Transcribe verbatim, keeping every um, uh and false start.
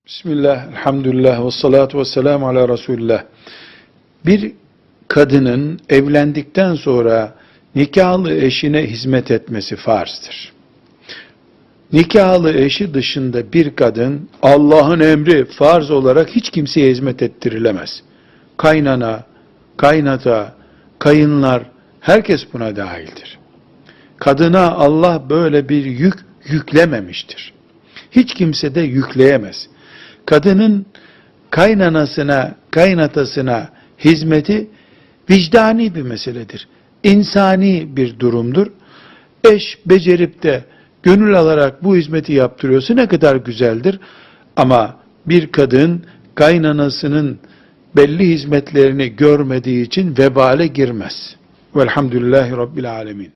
Bismillah, elhamdülillah, ve salatu ve selamu ala Resulillah. Bir kadının evlendikten sonra nikahlı eşine hizmet etmesi farzdır. Nikahlı eşi dışında bir kadın Allah'ın emri farz olarak hiç kimseye hizmet ettirilemez. Kaynana, kaynata, kayınlar, herkes buna dahildir. Kadına Allah böyle bir yük yüklememiştir. Hiç kimse de yükleyemez. Kadının kaynanasına, kaynatasına hizmeti vicdani bir meseledir. İnsani bir durumdur. Eş becerip de gönül alarak bu hizmeti yaptırıyorsa ne kadar güzeldir. Ama bir kadın kaynanasının belli hizmetlerini görmediği için vebale girmez. Velhamdülillahi Rabbil Alemin.